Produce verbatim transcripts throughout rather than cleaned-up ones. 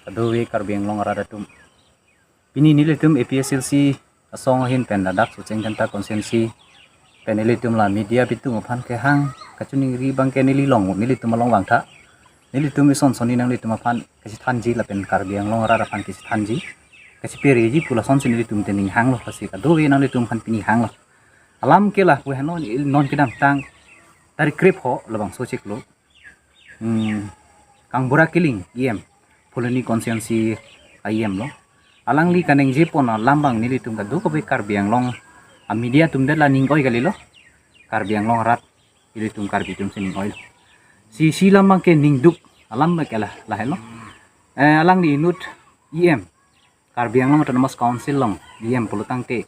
Kadokave Karbi Anglong arat atum. Pini nelitum A P H L C asong ahin pen ladak Socheng Dhenta constituency pen ilitum la media atum aphan kehang kachiningri abangke neli long nelitum along vangtha. Nelitum ison sonni nanglitum aphan kachethanji lapen Karbi Anglong arat aphan kachethanji, kachepereji pu lasonsi nelitum te ning hanglo, lasi kadokave nanglitum aphan pini hanglo. Alam ke lapu henlo, non kedamtang tarik krepho labangso chiklo. Hmm, Kangbura Killing E M, Phuloni constituency a E M lo. Alangli kaningje pon alam abang nelitum kadokave Karbi Anglong a media atum det la ning-oi kalilo. Karbi Anglong arat ilitum Karbi atum si ning-oilo. Si isi alam abangke ningduk alam abangke la lahelo. Eh, alangli inut E M, Karbi Anglong Autonomous Council along E M pulo tangte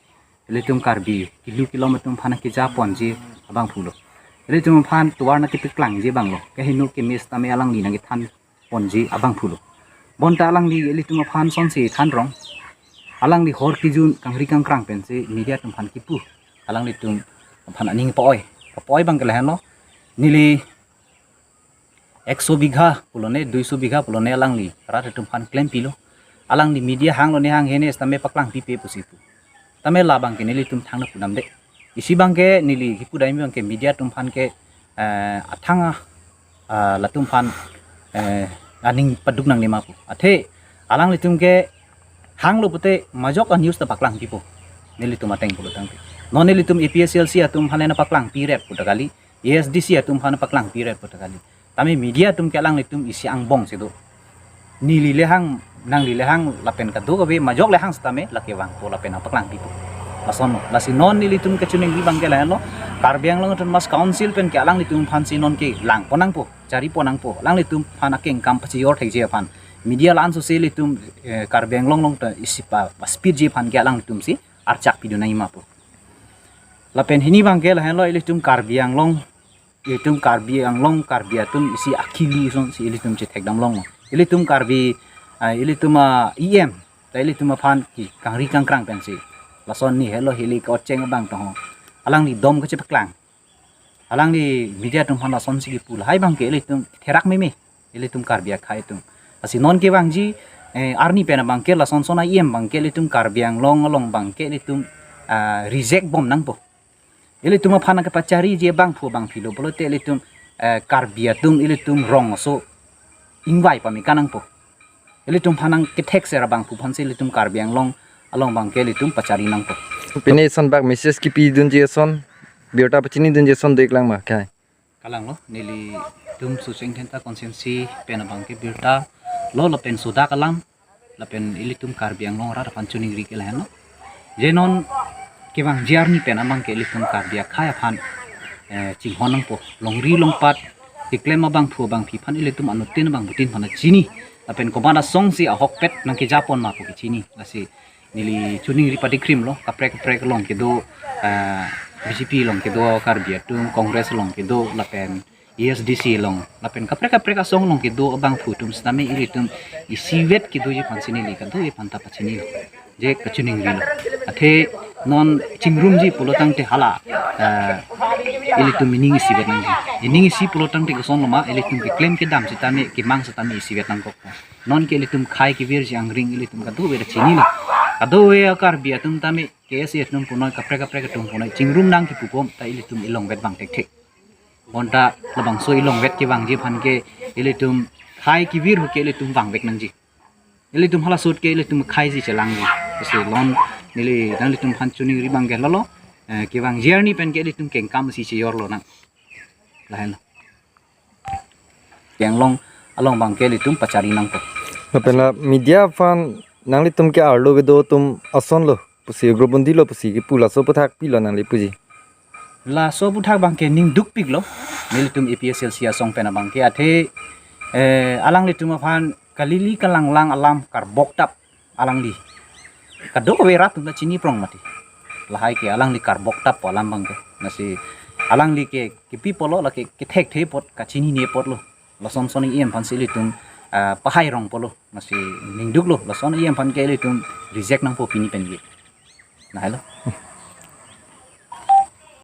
ilitum Karbi kilu kilom atum aphan keja ponji abangphulo. Ilitum aphan tovar nangkepaklangji abanglo. Kehingno keme setame alangli nangkethan ponji abangphulo. Bonta alangli ilitum aphan sonsi thanrong. Alangli hor kejun kangri kangkrang pensi media atum aphan kipu. Alanglitum aphan aning pa-oi. Pa-oi abangke lahenlo. Neli ekso bigha pulone, duiso bigha pulone alangli rat atum aphan klempilo. Alangli media hanglo ne hang hene setame paklangpipe pusi pu. Tame la abangke nelitum thangno pudamde. Isi abangke neli kipudam abangke media atum aphan ke, eh, athang, ah, latum aphan, eh, aning paduk nangne ma pu. Athe alanglitum ke hanglo pute majok a news ta paklangpipo. Nelitum ateng pulo tangte. Non nelitum A P H L C atum aphan na paklangpi ret puta kali. A S D C atum aphan paklangpi ret puta kali. Tame media atum ke alanglitum isi angbong si do. Neli le hang, nangli le hang lapen kadokave majok le hang setame lake vangpo lapen paklangpipo. Lasonlo. Lasi non nelitum kachiningri abangke lahenlo. Karbi Anglong Autonomous Council pen ke alanglitum aphansi non kelang pon nangpo, chari pon nangpo. Alanglitum aphan akengkam pachijor thekji aphan. Media la-an sose ilitum, eh, Karbi Anglong along ta isi pa, pa speed ji aphan ke alanglitumsi archak pidun nangji ma pu. Lapen hini abangke lahenlo, ilitum Karbi Anglong, ilitum Karbi Anglong, Karbi atum isi akilu asonsi ilitum chethekdam longlo. Ilitum Karbi, ah, ilitum a E M, ta ilitum aphan ke kangri kangkrang pensi. Lason ni helo hili kocheng abang tong ho. Alangli dom kachepaklang. Alangli media atum aphan lasonsi kipu, lahai abangke ilitum therak meme. Ilitum Karbi akhei atum. Lasi non kevangji, eh, arni pen abangke lason son a E M abangke ilitum Karbi Anglong along abangke ilitum, ah, reject bom nangpo. Ilitum aphan kepachariji abangphu abangphilo pulote ilitum, eh, Karbi atum ilitum rong aso ingvai pame ka nangpo. Ilitum aphan nangkethek ser abangphu aphansi ilitum Karbi Anglong along abangke ilitum pachari nangpo. Pini son bak message kipidunji ason, birta pachinidunji ason do-ik lang ma, khei? Kalanglo, nelitum Socheng Dhenta constituency pen abangke birta lo lapen sodak alam lapen ilitum Karbi Anglong arat aphan chiningri ke lahenlo. Je non kevangji arni pen abangke ilitum Karbi akhei aphan, eh, chinghon nangpo. Longri longpat keklem abangphu abangphi aphan ilitum anuttin abangphutin aphan chini. Lapen komat asonsi ahokpet nangkeja pon ma pu kechini. Lasi neli chiningri padikhrimlo, kaprek kaprek along kedo, eh, B J P along kedo Karbi atum, Congress along kedo, lapen A S D C along, lapen kaprek kaprek asong along kedo abangphu atum setame ilitum isivet kedoji aphansi neli kadokave aphanta pachinilo. Je kachiningrilo. Athe non chingrumji pulo tangte hala, eh, ilitum ining isivet nangji. Ining isi pulo tangte kosonlo ma, ilitum keklem kedam setame, kemang setame isivet nangkok. Non ke ilitum khei kevirji angring ilitum kadokave ta chinilo. Kadokave a Karbi atum tame K S A atum punoi, kaprek kaprek atum punoi chingrum nang kipu bom ta ilitum ilongvet vang thekthek. Bonta labangso ilongvet kevangji aphan ke ilitum khei kevir hu ke ilitum vangvek nangji. Ilitum hala sut ke ilitum kheiji chelangji. Lasi non neli nanglitum aphan chiningri abangke lalo, eh, kevangji arni pen ke ilitum kengkam si chejorlo nang. Lahenlo. Karbi Anglong along abangke ilitum pachari nangpo. Lapen la media aphan nanglitum ke arlo kedo atum asonlo pusi, ugrobundi lo pusi kipu, laso aputhak pilo nangli puji? Laso aputhak abangke ningdukpiklo. Nelitum A P H L C asong pen abangke athe, eh, alanglitum aphan kalili kalanglang alam karboktap alangli. Kadokave rat atum ta chini prong mati. Lahai ke alangli karboktappo alam abangke. Lasi alangli ke kipi pulo, lake kethekthe apot, kachinine apotlo. Lason son E M aphansi ilitum, ah, pahai rong pulo. Lasi ningduklo, lason E M aphan ke ilitum reject nangpo pini pen ke. Lahailo.